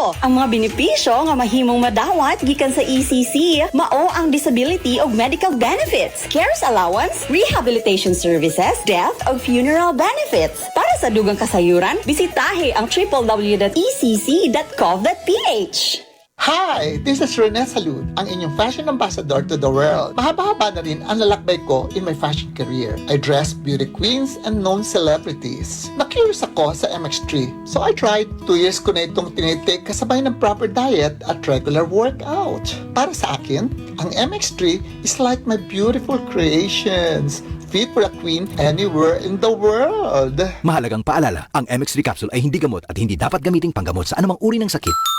trabaho. Ang mga benepisyo nga mahimong madawat gikan sa ECC mao ang disability ug medical benefits, cares allowance, rehabilitation services, death ug funeral benefits. Para sa dugang kasayuran, bisitahe ang www.ecc.gov.ph. Hi! This is Rene Salud, ang inyong fashion ambassador to the world. Mahaba-haba na rin ang lalakbay ko in my fashion career. I dress beauty queens and known celebrities. Na-curious ako sa MX3, so I tried. 2 years ko na itong tinitake kasabay ng proper diet at regular workout. Para sa akin, ang MX3 is like my beautiful creations. Fit for a queen anywhere in the world. Mahalagang paalala, ang MX3 capsule ay hindi gamot at hindi dapat gamiting panggamot sa anumang uri ng sakit.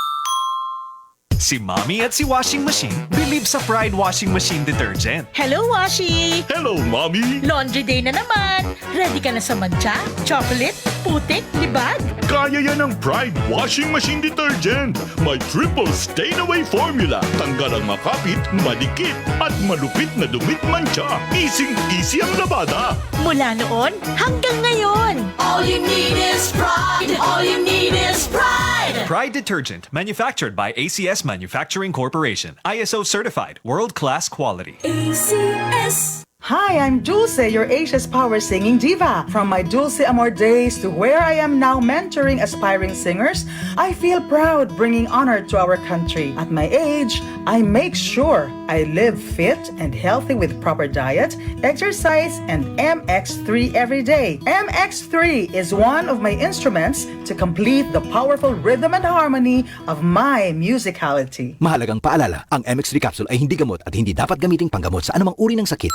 Si Mommy at si Washing Machine believe sa Pride Washing Machine Detergent. Hello, Washi! Hello, Mommy! Laundry day na naman! Ready ka na sa mantsa, chocolate, putik, libag? Kaya yan ng Pride Washing Machine Detergent. May triple stain-away formula. Tanggal ang makapit, madikit, at malupit na dumi't mantsa. Easy-easy ang labada. Mula noon hanggang ngayon! All you need is Pride. All you need is Pride. Pride Detergent, manufactured by ACS Manufacturing Corporation. ISO certified, world-class quality. ACS. Hi, I'm Dulce, your Asia's Power Singing Diva. From my Dulce Amor days to where I am now mentoring aspiring singers, I feel proud bringing honor to our country. At my age, I make sure I live fit and healthy with proper diet, exercise, and MX3 every day. MX3 is one of my instruments to complete the powerful rhythm and harmony of my musicality. Mahalagang paalala, ang MX3 capsule ay hindi gamot at hindi dapat gamiting panggamot sa anumang uri ng sakit.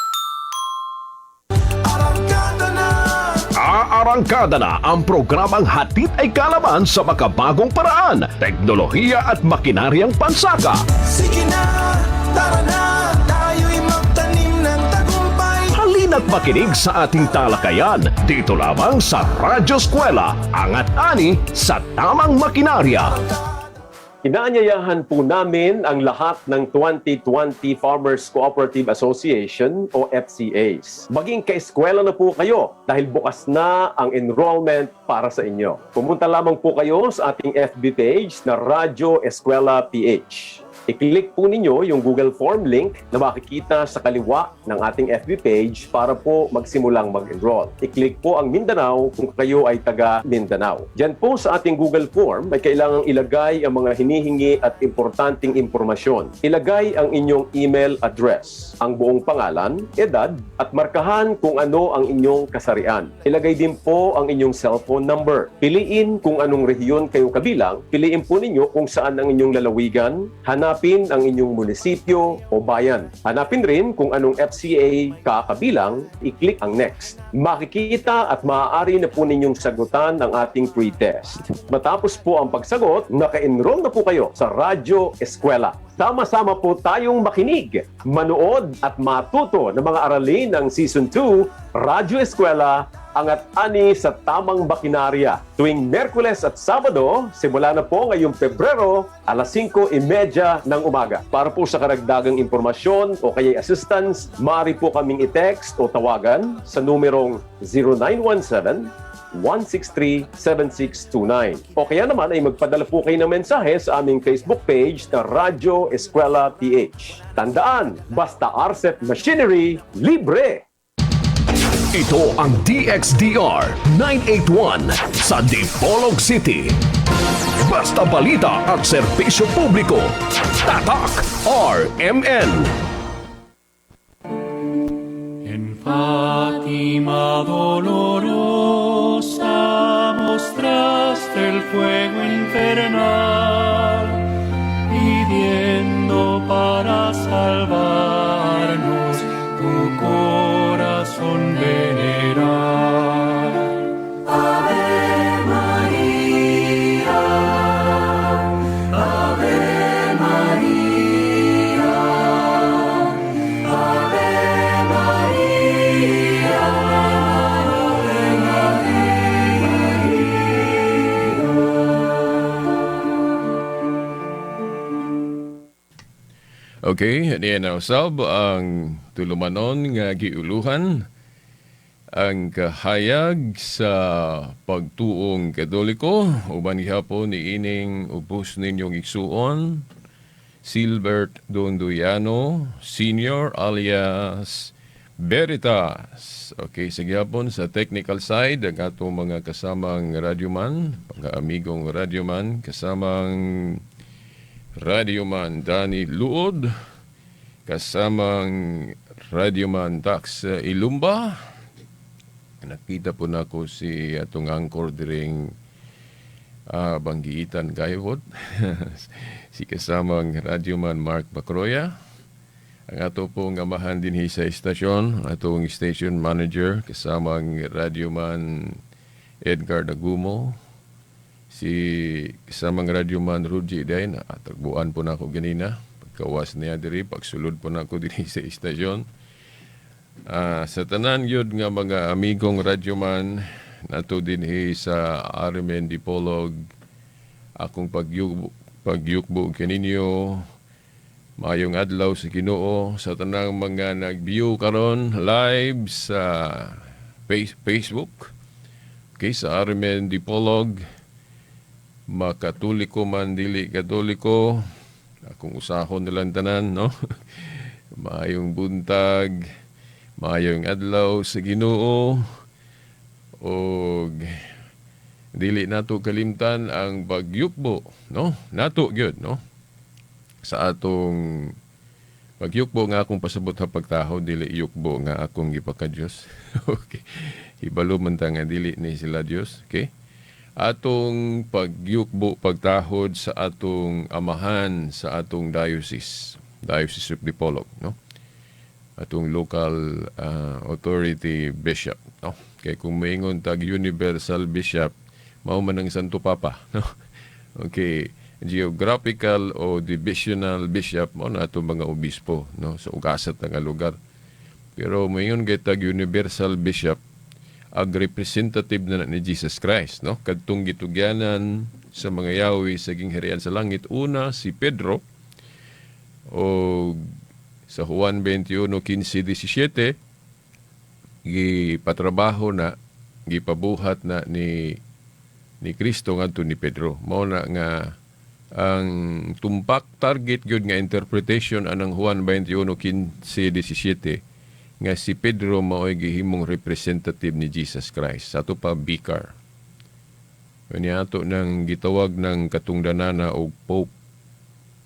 Aarangkada na ang programang hatid ay kaalaman sa makabagong paraan, teknolohiya at makinaryang pansaka. Sige na, tara na, tayo'y magtanim ng tagumpay. Halina't makinig sa ating talakayan dito lamang sa Radyo Eskwela, angat ani sa tamang makinarya. Inaanyayahan po namin ang lahat ng 2020 Farmers Cooperative Association o FCAs. Maging kaeskwela na po kayo dahil bukas na ang enrollment para sa inyo. Pumunta lamang po kayo sa ating FB page na Radyo Eskwela PH. I-click po ninyo yung Google Form link na makikita sa kaliwa ng ating FB page para po magsimulang mag-enroll. I-click po ang Mindanao kung kayo ay taga Mindanao. Diyan po sa ating Google Form ay kailangang ilagay ang mga hinihingi at importanteng impormasyon. Ilagay ang inyong email address, ang buong pangalan, edad, at markahan kung ano ang inyong kasarian. Ilagay din po ang inyong cellphone number. Piliin kung anong rehiyon kayo kabilang. Piliin po ninyo kung saan ang inyong lalawigan. Hanapin ang inyong munisipyo o bayan. Hanapin rin kung anong FCA ka kabilang. I-click ang next. Makikita at maaari na po ninyong sagutan ang ating pre-test. Matapos po ang pagsagot, naka-enroll na po kayo sa Radyo Eskwela. Sama-sama po tayong makinig, manood at matuto ng mga aralin ng Season 2, Radyo Eskwela, angat ani sa tamang makinarya. Tuwing Merkules at Sabado, simula na po ngayong Pebrero, alas 5:30 ng umaga. Para po sa karagdagang impormasyon o kaya'y assistance, maaari po kaming i-text o tawagan sa numerong 0917 163-7629. O kaya naman ay magpadala po kayo ng mensahe sa aming Facebook page na Radyo Eskwela PH. Tandaan, basta RCEP Machinery, libre! Ito ang DXDR 981 sa Dipolog City. Basta balita at serbisyo publiko. Tatak RMN. En Fátima dolorosa mostraste el fuego infernal, pidiendo para salvarnos tu corazón venerar. Ave María, Ave María, Ave María, Ave María. Okay, niya na usab ang tulumanon nga giuluhan. Ang kahayag sa pagtuong Katoliko, uban gihapon ni ining ubos ninyong igsuon, Silbert Donduyano Senior alias Veritas. Okay, sige hapon sa technical side, ang atong mga kasamang radyoman, mga amigong radyoman, kasamang radyoman Danny Luod, kasamang radyoman Tax Ilumba. Nakita po nako si atong anchor diring Banggiitan Gayvot, si kasamang radyoman Mark Bacroya. Ang ato pong amahan din sa istasyon, atong station manager, kasamang radyoman Edgar Nagumo, si kasamang radyoman Rudy Day, na tagbuan po nako ganina. Pagkawas niya diri, pagsulod po nako dinhi sa istasyon. Sa tanan yun nga mga amigong radyoman nato dinhi sa RMN Dipolog, akong pagyukbo kaninyo, maayong adlaw sa Ginoo sa tanang mga nag-view karon live sa Facebook. Okay, sa RMN Dipolog, makatoliko man, dili katoliko, akong usahon nilang tanan, no? Maayong buntag, maayong adlaw sa Ginoo, og dili nato kalimtan ang pagyukbo, no? Nato gyud, no? Sa atong pagyukbo nga akong pasabot ha pagtaho, dili yukbo nga akong gipaka-Dios. Okay. Hibalo man ta nga dili ni sila Dios, okay? Atong pagyukbo pagtahod sa atong amahan sa atong diocese, Diocese of Dipolog, no? Atong local authority bishop, no? Kay kung moingon tag universal bishop, mao man ang Santo Papa, no? Okay, geographical o divisional bishop mao na atong mga obispo, no, sa ugasat nga lugar. Pero moingon kay tag universal bishop, ag representative na ni Jesus Christ, no? Kadtong gitugyanan sa mga yawi sa gingharian sa langit, una si Pedro, o sa Juan 21:15-17, gipatrabaho na, gipabuhat na ni Kristo ngadto ni Pedro. Mao na nga ang tumpak target gyud nga interpretation anang Juan 21:15-17 nga si Pedro mao'y gihimong representative ni Jesus Christ. Sa ato pa vicar. Kanya ato nang gitawag ng katungdanana og Pope.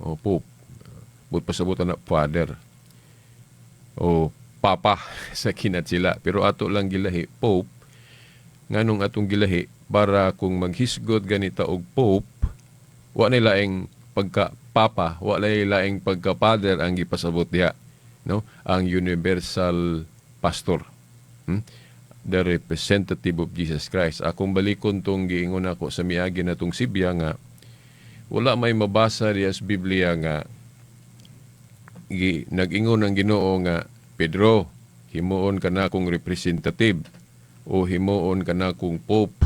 O Pope. But pasabutan na father. O papa sa kinat sila. Pero ato lang gilahi Pope. Nganong atong gilahi para kung maghisgot ganita og Pope, wa na laing pagka papa, wa na laing pagka father ang gipasabot diha, no? Ang universal pastor. The representative of Jesus Christ. Akong balikon tong giingon ako sa miagi na tong Sibya nga wala may mabasa diya sa Biblia nga nag-ingon ang Ginoo nga, "Pedro, himuon ka na akong representative o himuon ka na akong pope."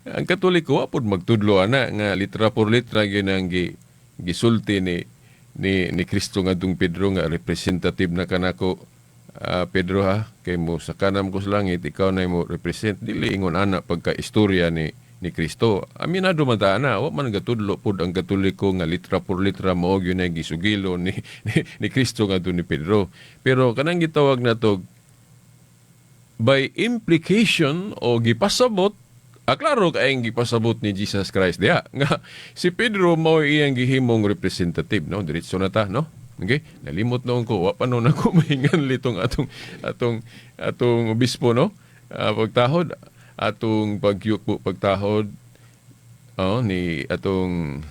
Ang Katoliko wa pod magtudlo ana nga litra por litra gyud ang gisulti ni Kristo ngadtong Pedro nga representative na kanako, Pedro ha, kay mo sa kanam ko sa langit, ikaw na mo represent. Dili ingon ana pagka istorya ni Kristo. Aminado man ta ana, wa man gatudlo pod ang Katoliko nga litra por litra mao gyud na gisugilo ni Kristo ngadto ni Pedro. Pero kanang gitawag nato by implication o gipasabot, klaro kayong gipasabot ni Jesus Christ diha nga si Pedro mao iyang gihimong representative, no? Diretso na ta, no? Okay, nalimot noon ko, wa pa noon ako mahingan litong atong obispo, no? Pagtahod atong pagyukbo pagtahod, oh, ni atong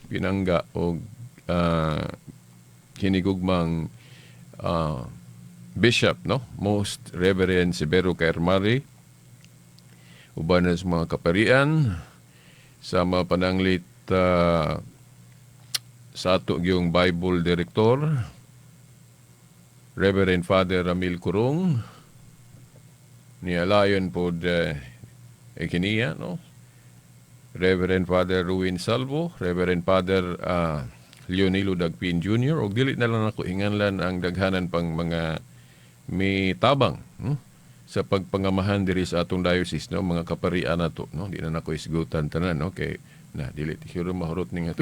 pinangga og kinigugmang bishop, no, Most Reverend Severo Kaermari, uban sa mga kaparian sa mga pananglit, sa ato yung Bible Director, Reverend Father Ramil Kurong, ni Alayon pod Ekiniya, no, Reverend Father Ruin Salvo, Reverend Father Leonilo Dagpin Jr., og dili na lang ako hinganlan ang daghanan pang mga may tabang. Sa pagpangamahan diri sa atong diocese, no, mga kaparian nato, no, di na nako isgutan tanan, no, kay na dili siguro mahurot ning ato,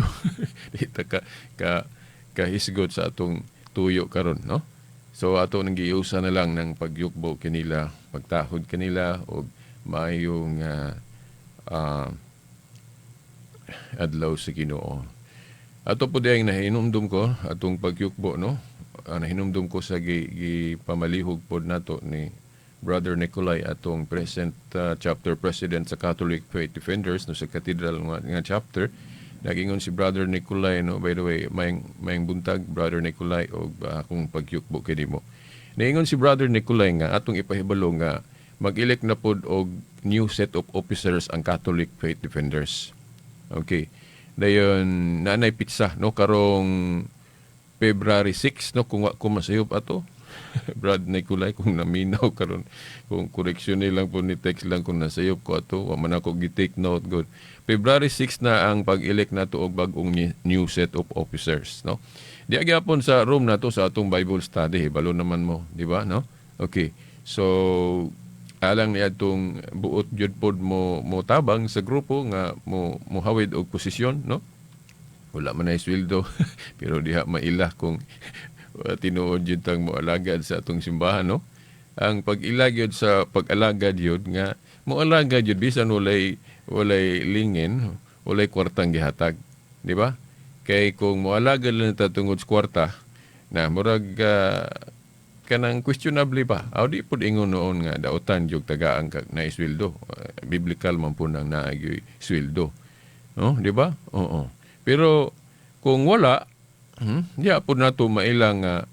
di ta ka ka kahisgot sa atong tuyo karon, no. So ato nang giusa na lang ng pagyukbo kanila, pagtahod kanila og maayong adlaw sa Ginoo. Ato po diyang nahinumdum ko atong pagyukbo, no. Nahinumdum ko sa gi pamalihog pod nato ni Brother Nicolai, atong present chapter president sa Catholic Faith Defenders, no, sa Cathedral nga chapter. Nagingon si Brother Nicolai, no, by the way, may buntag, Brother Nicolai, og akong pagyukbo kini mo. Naingon si Brother Nicolai nga atong ipahibalo nga mag-elect na pod og new set of officers ang Catholic Faith Defenders. Okay. Dayon naanay petsa, no, karong February 6, no, kung wa ko masayop ato. Brad Nicolai, kung naminaw karon, kung koreksyon lang po ni text lang kung nasayop ko ato, wa man ako gi-take note good. February 6 na ang pag-elect nato og bag-ong new set of officers, no. Di gyapon sa room nato sa atong Bible study, balo naman mo, di ba, no? Okay. So alang ni atong buot jud pod mo mo tabang sa grupo nga mo mohawid og posisyon, no, wala man ay sweldo, pero diha maila kung tinuod jud tang moalagad sa atong simbahan, no. Ang pag-ila gyud sa pag-alagad yun nga moalagad yun bisan walay lingin, walay kwartang gihatag, di ba? Kay kung moalagad lang ta tungod sa kwarta na murag kanang questionable ba. Aw di pud ingon noon nga dautan jud tagaan kag na isweldo. Biblical man po nang naay sweldo, no, di ba? Oo, pero kung wala, diya pud nato mailang nga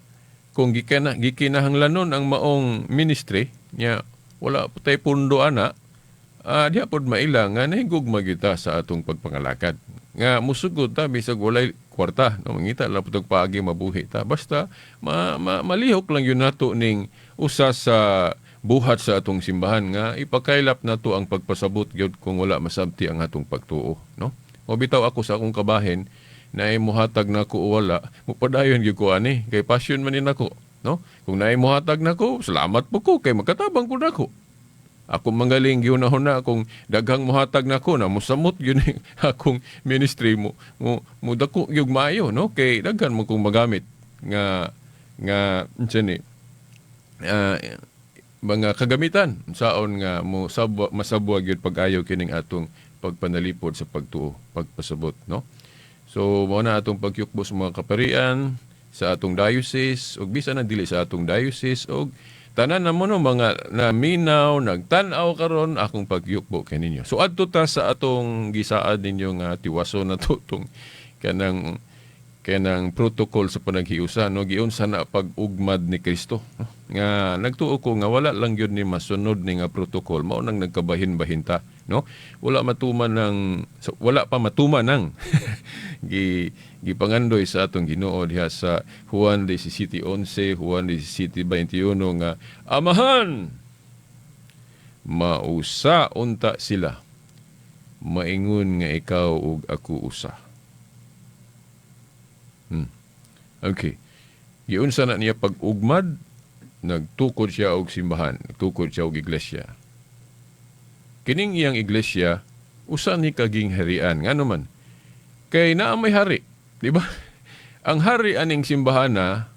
kung gikinahanglanon ang maong ministry nya wala po tay pundo ana, diya pod maila nga nahigugma kita sa atong pagpangalagad nga musugod ta bisag walay kwarta, no. Mangita lang pud paagi mabuhi ta, basta ma, ma, malihok lang yun nato ning usa sa buhat sa atong simbahan nga ipakaylap nato ang pagpasabot gyud kung wala masabti ang atong pagtuo, no. Mo bitaw ako sa akong kabahin na muhatag nako o wala, mupadayon gyud ko ani kay passion man ni nako, no. Kung naay muhatag nako, salamat po ko kay makatabang pud ako. Ako manggaling gyud na kung daghang muhatag nako na musamot gyud ni akong ministry, mo mo dako gyud maayo, no, kay daghan mo kong magamit nga nga unsa ni mga kagamitan saon nga mo sabwa masabwa gyud pag-ayo kining atong pagpanalipod sa pagtuo, pagpasabot, no. So mao na atong pagyukbo sa mga kaparian sa atong diocese ug bisan na dili sa atong diocese ug tanan na mo, no, mga naminaw, nagtan-aw karon, akong pagyukbo kaninyo. So adto ta sa atong gisaad ninyo nga tiwaso na to tong kanang protocol sa panaghiusa, no, giunsa na pag-ugmad ni Kristo, no? Nga nagtuo ko nga wala lang gyud ni masunod ni nga protocol, mao nang nagkabahin-bahin ta, no. Wala matuman ng so, wala pa matuman ng gipangandoy sa atong Ginoo diha sa Juan 17:11, Juan 17:21 nga, "Amahan, mausa unta sila maingon nga ikaw ug ako usa." Okay. Giunsa na niya pag-ugmad, nagtukod siya og simbahan, nagtukod siya og iglesia. Kining iyang iglesia, usa ni kaging harian. Ngano man? Kay naa may hari, di ba? Ang hari aning simbahan na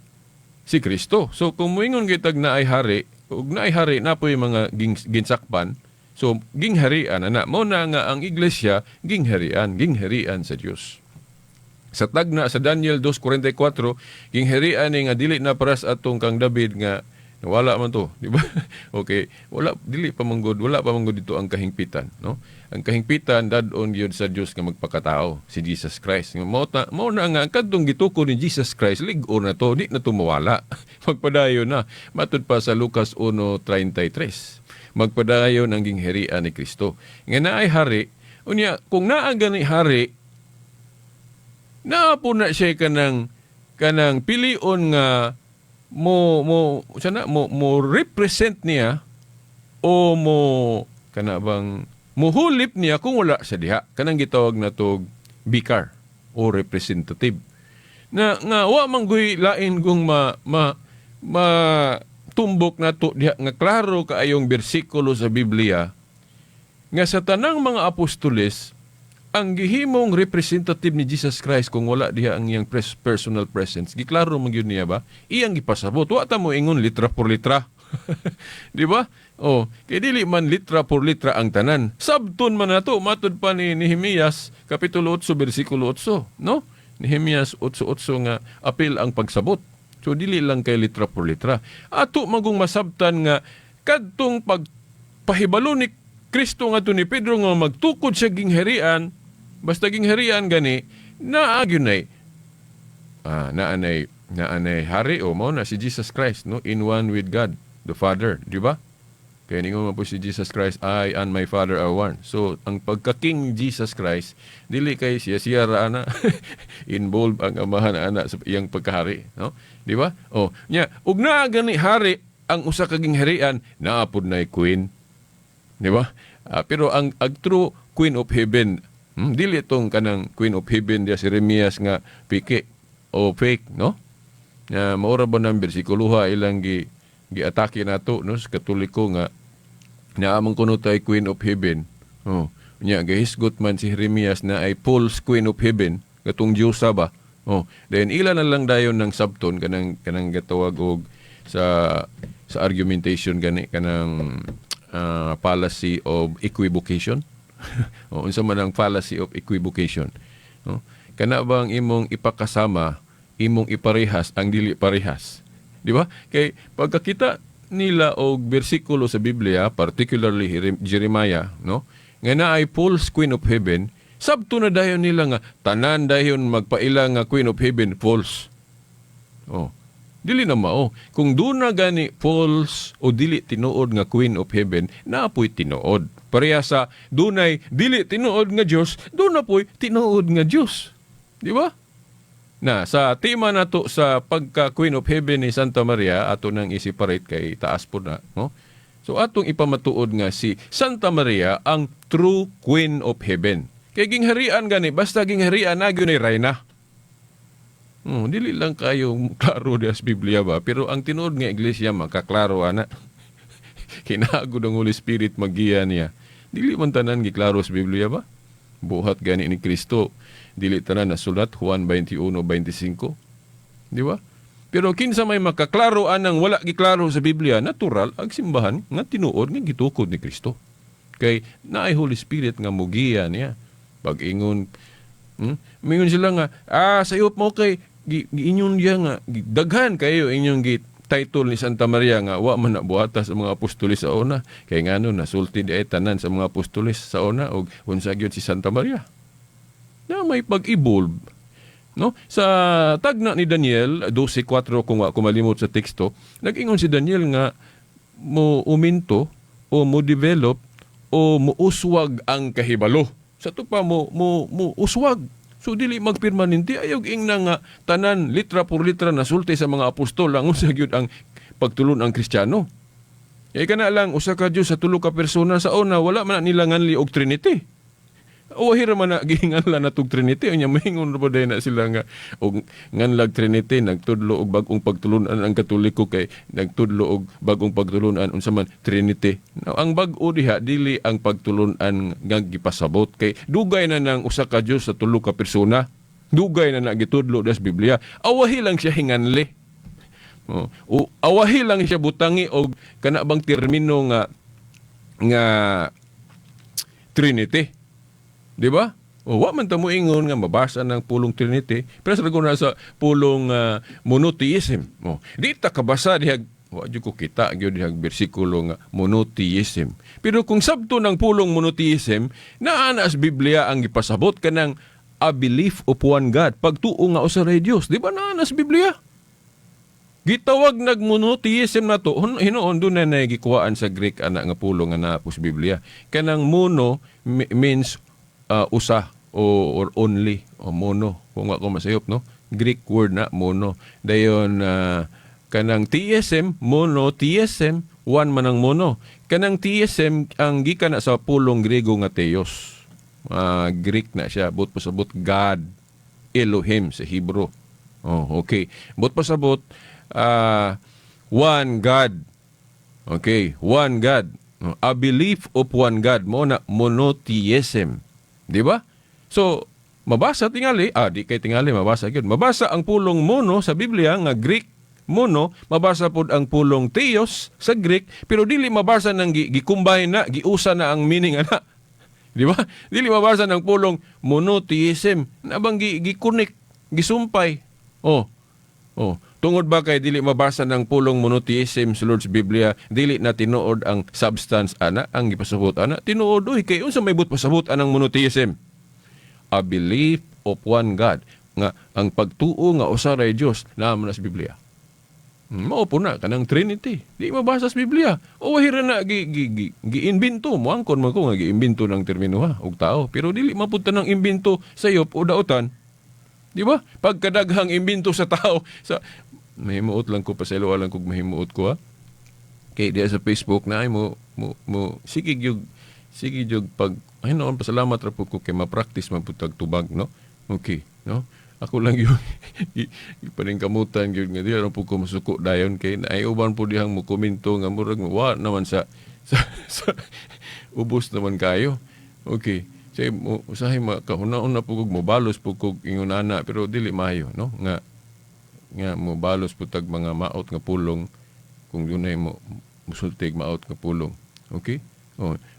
si Kristo. So kung moingon kitag naay hari, ug naay hari na po'y mga ginsakpan, so gingharian ana. Mo na nga ang iglesia gingharian, gingharian sa Dios. Sa tagna sa Daniel 2:44, gingharian ni nga dili na paras atong kang David nga wala man to, di ba? Okay, wala dili pa manggod, wala pa manggod dito ang kahingpitan, no? Ang kahingpitan dad-on gyud sa Dios nga magpakatao, si Jesus Christ. Nga mao na nga kadtong gitukod ni Jesus Christ lig-on na to, di na to mawala. Magpadayon na. Matud pa sa Lucas 1:33. Magpadayon ang gingharian ni Kristo. Nga naay hari, unya kung naa gani hari, naa po na siya kanang pilion nga mo mo sana mo mo represent niya o mo kana bang muhulip niya kung wala sa diha, kanang gitawag na tog vicar o representative na nga wa man guy lain kung ma ma ma tumbok nato diha nga klaro kaayong bersikulo sa Biblia nga sa tanang mga apostoles, ang gihimong representative ni Jesus Christ, kung wala diha ang iyang personal presence, giklaro man gyud niya ba? Iyang gipasabot. Wa ta mo ingon litra por litra. Di ba? Oh, kay dili man litra por litra ang tanan. Sabton man nato matud pa ni Nehemias kapitulo 8 bersikulo 8, no? Nehemias 8:8 nga apil ang pagsabot. So dili lang kay litra por litra. Ato magong masabtan nga kadtong pagpahibalo ni Kristo ngadto ni Pedro nga magtukod siya gingharian, basta gingharian gani, naa gyud nay naanay hari o mao na si Jesus Christ, no, in one with God the Father, di ba? Kaya ningon man po si Jesus Christ, "I and my Father are one." So, ang pagka-King Jesus Christ, dili kay siya siya ra ana, involved ang amahan ana sa iyang pagkahari, no? Di ba? Oh, nya, ug naa gani hari ang usa ka gingharian, naa pud nay queen. Di ba? Pero ang true Queen of Heaven, dili tong kanang Queen of Heaven diya si Jeremias nga piki o fake, no? Na maura ba ng bersikuloha ilang giatake nato, no, sa Katoliko nga naamang kuno tay Queen of Heaven. Oh, nya gahisgot man si Jeremias na ay false Queen of Heaven katong Diyosa ba. Oh, then ila na lang dayon ng sabton kanang gatawag og sa argumentation gani kanang fallacy of equivocation. O unsa man ang fallacy of equivocation? No? Kana bang imong ipakasama, imong iparehas ang dili parehas? Di ba? Kay pagkakita nila og bersikulo sa Biblia, particularly Jeremiah, no? Nga naay false Queen of Heaven, sabto na dayon nila nga tanan dayon magpaila nga Queen of Heaven false. Oh. Dili na mao. Kung doon na gani false o dili tinuod nga Queen of Heaven, naapoy tinuod. Pareha sa dunay dili tinuod nga Dios, doon na po'y tinuod nga Dios. Di ba? Na sa tema nato sa pagka Queen of Heaven ni Santa Maria, ato nang i-separate kay taas po na, no? So atong ipamatuod nga si Santa Maria ang true Queen of Heaven. Kay gingharian gani, basta gingharian na gyud ni reyna. Dili lang kayo klaro diha sa Biblia ba, pero ang tinuod nga iglesia makaklaro ana. Kinagod ang Holy Spirit magiya niya. Dili man tanan giklaro sa Biblia ba? Buhat gani ni Kristo, dili tanan nasulat, Juan 21:25. Di ba? Pero kinsa may makaklaro anang wala giklaro sa Biblia, natural ang simbahan nga tinuod nga gitukod ni Kristo. Kay naay Holy Spirit nga mugiya niya. Pag-ingon, mingon sila nga, sayop mo kay giinyon diya nga daghan kayo inyong gi title ni Santa Maria nga wa man na buhata sa mga apostoles sa una. Kay ngano nasulti di ay tanan sa mga apostoles sa una og unsa gyud si Santa Maria. Na may pag-evolve. No? Sa tagna ni Daniel 12:4, kung wa ko malimot sa teksto, nag-ingon si Daniel nga mo uminto o mo develop o mo uswag ang kahibalo. Sa to pa mo uswag. So dili magpermanente, ayaw ingna nga tanan litra por litra nasulti sa mga apostol ang unsa gyud ang pagtulon ang Kristiyano. Kay kana lang usa ka Dios sa tulo ka persona, sa una wala man na nila nganli og Trinity. O hira man na gihinganla na tog Trinity, unya maingon ra ba na sila nga og nganlag Trinity, nagtudlo og bag-ong pagtulunan ang Katoliko kay nagtudlo og bag-ong pagtulunan, unsa man Trinity. Now, ang bag-o diha dili ang pagtulunan nga gipasabot kay dugay na nang usa ka Dios sa tulo ka persona. Dugay na na gitudlo das Biblia. Awahi lang siya hinganli. Oh, o awahi lang siya butangi og kana bang termino nga Trinity. Di ba? O wa man ta mo ingon nga mabasa ng pulong Trinity, pero sa na sa pulong monotheism. O, di ta kabasa diha, wa jud ko kita gyud diha bersikulo nga monotheism. Pero kung sabto ng pulong monotheism, naa na sa Biblia ang gipasabot kanang a belief of one God, pagtuo nga usa ra Dios. Di ba naa na sa Biblia? Gitawag nag monotheism na to, hinuon doon na gikuhaan sa Greek ana nga pulong nga naa po sa Biblia. Kanang mono means usa o or only o mono, kung ako masayop, no, Greek word na mono. Dayon kanang theism, monotheism, one man ang mono. Kanang theism ang gikan na sa pulong Grego nga theos. Greek na siya, but pasabot God, Elohim sa Hebrew. Oh, okay. But pasabot One God. Okay, one God. A belief of one God mo na monotheism. Di ba? So, mabasa tingali, di kay tingali mabasa gyud. Mabasa ang pulong mono sa Biblia nga Greek mono, mabasa pud ang pulong theos sa Greek, pero dili mabasa nang gi-combine na, giusa na ang meaning ana. Di ba? Dili mabasa ng pulong monotheism. Nabang gi-connect, gisumpay. Oh. Oh, tungod ba kay dili mabasa ng pulong monotheism sa Lord's Biblia, dili na tinuod ang substance ana, ang gipasabot ana? Tinuod oy, kay unsa may but pasabot anang monotheism? A belief of one God, nga ang pagtuo nga usa ra Dios naa man na sa Biblia. Mao po na kanang Trinity. Di mabasa sa Biblia. O wahira na gi gi gi giimbento mo, angkon man ko nga giimbento ng termino ha og tao, pero dili mapunta ng imbento sa sayop o dautan. Di ba? Pagkadaghang imbento sa tao sa mahimuot lang ko, pasayloa lang kog mahimuot ko ha. Kay diya sa Facebook na ay mo mo, mo sige gyud pag ay noon, pasalamat ra po ko kay ma-practice man pud tag tubag, no. Okay, no? Ako lang yung ipaningkamutan gyud nga di ra po ko masuko dayon kay naay uban po dihang mo komento nga murag wa naman sa ubos naman kayo. Okay. Say mo usahay makahuna-una po kog mobalos po kog ingon ana, pero dili maayo, no, nga nga mobalos po tag mga maot nga pulong kung dunay mo musultig maot nga pulong. Okay?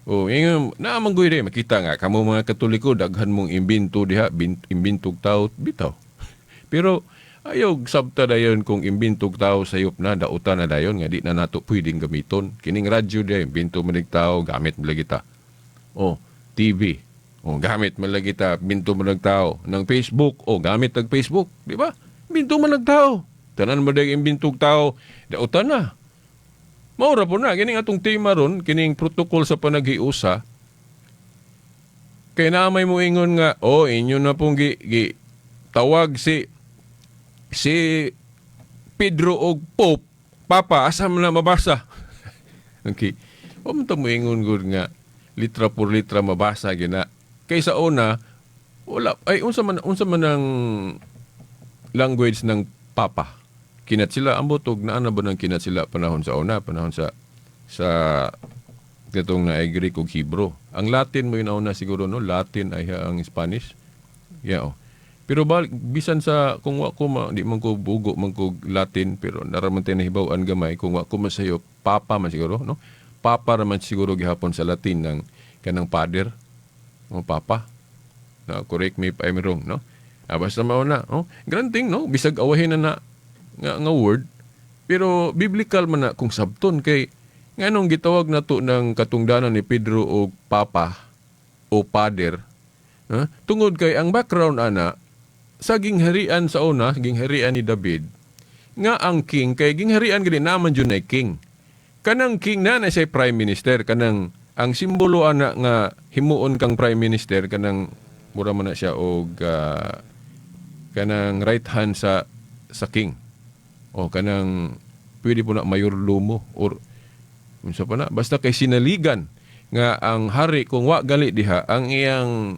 Oh, ingon naa man gud makita nga kamo mga Katoliko daghan mong imbento diha, imbentog tao bitaw. Pero ayaw sabta dayon kung imbentog tao sayop na dautan na dayon nga di na nato pwedeng gamiton. Kining radyo diha, imbento man tao, gamit man lagi ta. Oh, TV. Oh, gamit man lagi ta, imbento man tao. Ng Facebook, oh, gamit tag Facebook, di ba? Imbento man tao. Tanan man dag imbentog tao, dautan na. Maura po na, kining atong tema ron, kining protocol sa panaghiusa, kay naamay mo ingon nga, oh, inyo na pong gi tawag si Pedro og Pope, Papa, asa man na mabasa? Okay. Wa man ta mo ingon gud nga litra por litra mabasa gina. Kay sa una, wala, ay unsa man ang language ng Papa? Kinat sila ang butog naa na ba ng kinat sila panahon sa una, panahon sa katong na Greek ug Hebrew. Ang Latin mo yun una siguro, no, Latin ay ang Spanish. Yeah, oh. Pero ba, bisan sa kung wa ko ma, di man ko bugo man ko Latin, pero naraman tayo nahibaw-an gamay kung wa ko masayop, Papa man siguro, no? Papa raman siguro gihapon sa Latin ng kanang father o Papa. Na correct me if I'm wrong, no? Ah, basta mao na, oh. Granting, no, bisag awahin na na nga word, pero biblical man na kung sabton kay nganong gitawag nato ng katungdanan ni Pedro og Papa o Father, ha? Tungod kay ang background ana sa gingharian sa una, gingharian ni David, nga ang king kay gingharian gani naman jud nay king. Kanang king na na siya prime minister, kanang ang simbolo ana nga himuon kang prime minister, kanang mura man na siya og kanang right hand sa king. O kanang pwede po na mayordomo or unsa pa na, basta kay sinaligan nga ang hari kung wa gali diha ang iyang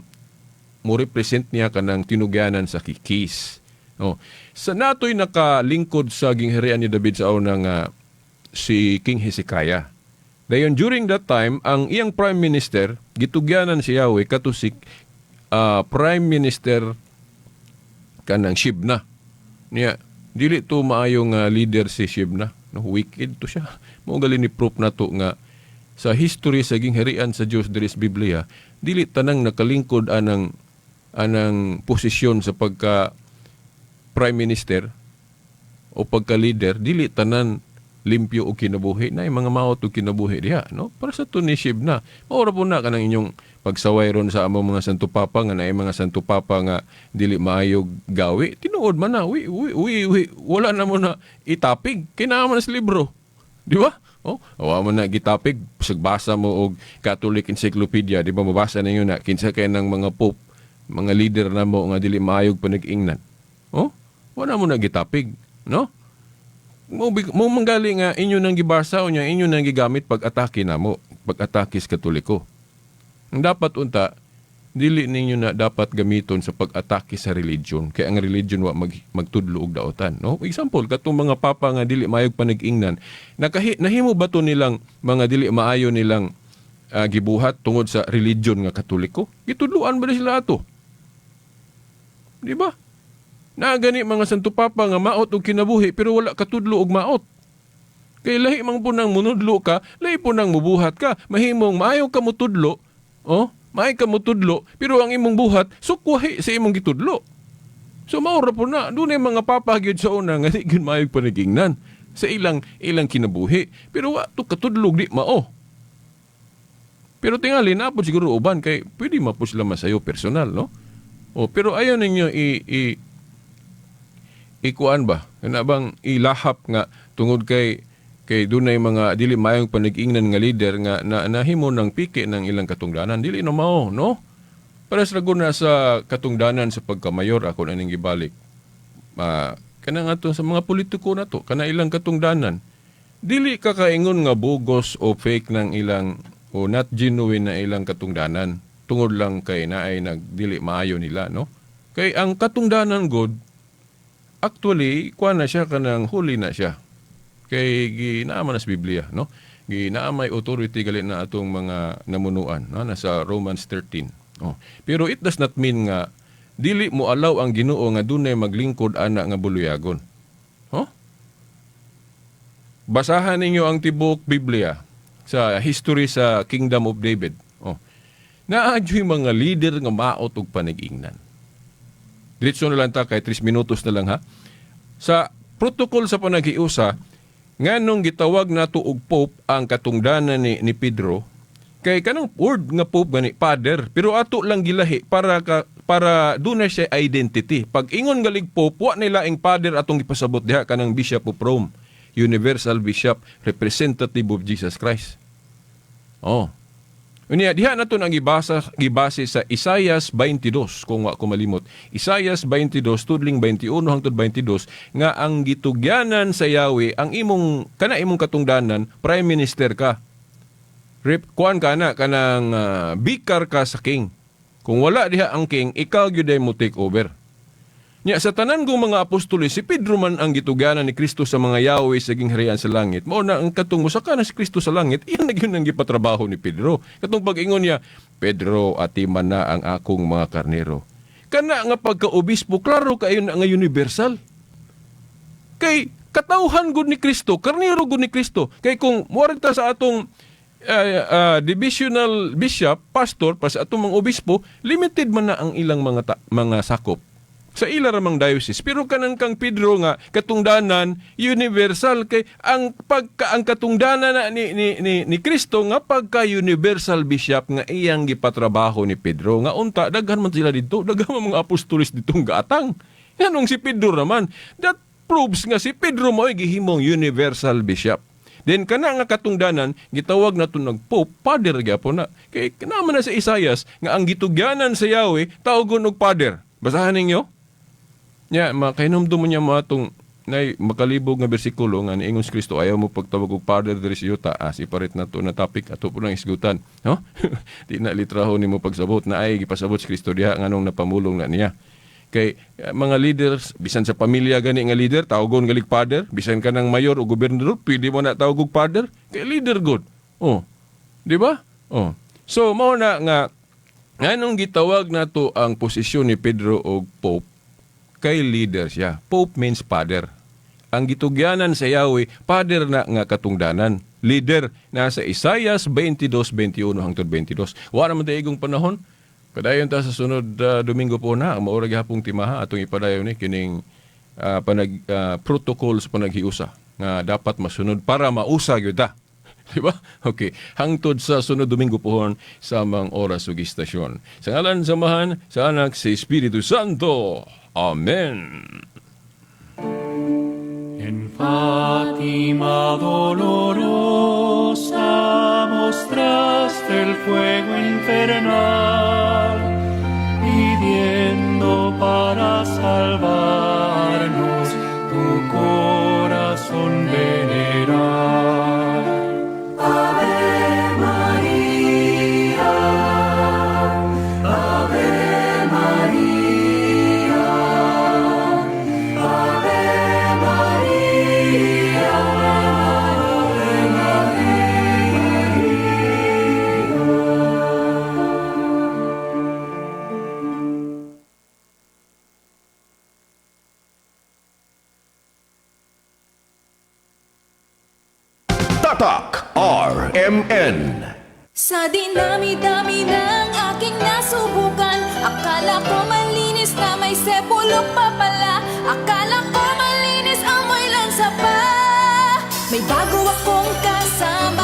mo represent niya kanang tinugyanan sa kikis. Oh. Sa natoy nakalingkod sa gingharian ni David sa una nga si King Hezekiah. Dayon during that time, ang iyang prime minister gitugyanan si Yahweh kato si prime minister kanang Shibna. Niya dili to maayo nga leader si Shibna. No, wicked to siya. Mao gali ni proof nato nga sa history sa gingharian sa Dios diri sa Biblia, dili tanang nakalingkod anang posisyon sa pagka prime minister o pagka leader, dili tanan limpyo og kinabuhi na mga maot og kinabuhi diha, no? Para sa to ni Shibna. Maura po na kanang inyong pagsaway ron sa among mga Santo Papa nga naay mga Santo Papa nga dili maayog gawi, tinuod man na wi, wi, wi, wi, wala na mo na itapig kay naa man sa libro, di ba? Oh, wa man na gitapig. Basa mo og Catholic Encyclopedia, di ba, mabasa ninyo na kinsa kay ng mga pope, mga leader na mo nga dili maayog panag-ingnan. Oh, wala mo na gitapig, no? Mo manggali nga inyo nang gibasa o nya inyo nang gigamit pag-atake namo, pag-atake sa Katoliko. Ang dapat unta Dili ninyo na dapat gamiton sa pag-atake sa religion, kay ang religion wa magtudlo og daotan, no? Example, katong mga papa nga dili maayog panag-ingnan, nahimo ba to nilang mga dili maayo nilang gibuhat tungod sa religion nga Katoliko? Gitudloan ba sila ato? Di ba? Naa gani mga Santo Papa nga maot og kinabuhi pero wala katudlo og maot. Kay lahi man po nang munudlo ka, lahi po nang mubuhat ka. Mahimong maayo ka mutudlo, oh, maayo ka mutudlo, pero ang imong buhat sukwahi sa imong gitudlo. So maura po na, dunay mga papa gyud sa una nga di gyud maayo panagingnan sa ilang ilang kinabuhi. Pero wa to katudlog di mao. Pero tingali na po siguro uban kay pwede ma po sila masayo personal, no? Oh, pero ayaw ninyo i i ikuan ba? Kana bang ilahap nga tungod kay kay dunay mga dili maayong panag-ingnan nga leader nga na, nahimo ng piki ng ilang katungdanan, dili na mao, no? Para sa na sa katungdanan sa pagkamayor, ako na ning gibalik. Kana nga to sa mga politiko na to, kana ilang katungdanan. Dili ka kaingon nga bogus o fake ng ilang o not genuine na ilang katungdanan tungod lang kay naay nagdili maayo nila, no? Kay ang katungdanan god, actually kuan na siya, kanang huli na siya. Kay ginaa man na sa Biblia, no? Ginaa may authority gali na atong mga namunuan, no? Nasa Romans 13. Oh. Pero it does not mean nga dili mo allow ang Ginoo nga dunay maglingkod ana nga buluyagon. Huh? Basahan ninyo ang tibuok Biblia sa history sa Kingdom of David. Oh. Naa yung mga leader nga maot og panag-ingnan. Diretso na lang ta kay 3 minutos na lang ha. Sa protocol sa panaghiusa, nganong gitawag nato og Pope ang katungdanan ni Pedro, kay kanang word nga Pope gani father, pero ato lang gilahi para doon na siya identity. Pag ingon galig Pope, wa nila ang father atong gipasabot diha, kanang Bishop of Rome, Universal Bishop, representative of Jesus Christ. Oh. Unya diha nato ang gibase sa Isaias 22, kung wa ko malimot. Isaias 22 tudling 21 hangtod 22 nga ang gitugyanan sa Yahweh ang imong kana imong katungdanan, prime minister ka. Rep, kuan ka na kanang bikar ka sa king. Kung wala diha ang king, ikaw gyud ay mo take over. Nya sa tanan kong mga apostoles, si Pedro man ang gitugyanan ni Kristo sa mga Yahweh sa gingharian sa langit. Mao na ang katong mosaka na si Kristo sa langit, iyan na gyud ang gipatrabaho ni Pedro. Katong pag-ingon niya, "Pedro, atiman na ang akong mga karnero." Kana nga pagka-obispo, klaro kayo na nga universal. Kay katawhan gud ni Kristo, karnero gud ni Kristo. Kay kung muarag ta sa atong divisional bishop, pastor, pa sa atong mga obispo, limited man na ang ilang mga sakop sa ila ramang diocese. Pero kanang kang Pedro nga katungdanan universal, kay ang pagka ang katungdanan na ni Kristo nga pagka universal bishop nga iyang gipatrabaho ni Pedro, nga unta daghan man sila didto, daghan man mga apostoles dito gaatang. Nganong si Pedro naman? That proves nga si Pedro mo'y gihimong universal bishop. Then kana nga katungdanan gitawag nato nag Pope, father gyapon na. Kay naman na sa Isaias nga ang gitugyanan sa Yahweh tawgon og father. Basahan ninyo. Nya makahinumdum mo niya mo atong nay makalibog nga bersikulo nga niingon si Kristo, "Ayaw mo pagtawag og father diri sa yuta." Ah, separate na to na topic, ato po nang isgutan, no? Di na litraho nimo pagsabot na ay gipasabot si Kristo diha nganong napamulong na niya. Kay mga leaders, bisan sa pamilya gani nga leader, tawgon galig father, bisan ka ng mayor o gobernador, pwede mo na tawag og father kay leader good. Oh. Di ba? Oh. So mao na nga nganong gitawag nato ang posisyon ni Pedro og Pope, kay leader siya. Pope means father. Ang gitugyanan sa Yahweh, father na nga katungdanan. Leader, nasa Isaias 22:21 hangtod 22. Wa naman tayo igong panahon. Padayon ta sa sunod Domingo po na, maura gihapong timaha atong ipadayon ni kining panag protocol sa panaghiusa nga dapat masunod para mausa gyud ta. Di ba? Okay. Hangtod sa sunod Domingo pohon sa amang oras ug istasyon. Sa ngalan sa Amahan, sa Anak, sa Espiritu Santo. Amen. En Fátima dolorosa mostraste el fuego infernal, pidiendo para salvarnos tu corazón venerar. Ave María, Ave. Tatak RMN. Sa dinami-dami ng aking nasubukan, akala ko malinis na, may sepulok pa pala. Akala ko malinis, amoy lansa pa. May bago akong kasama.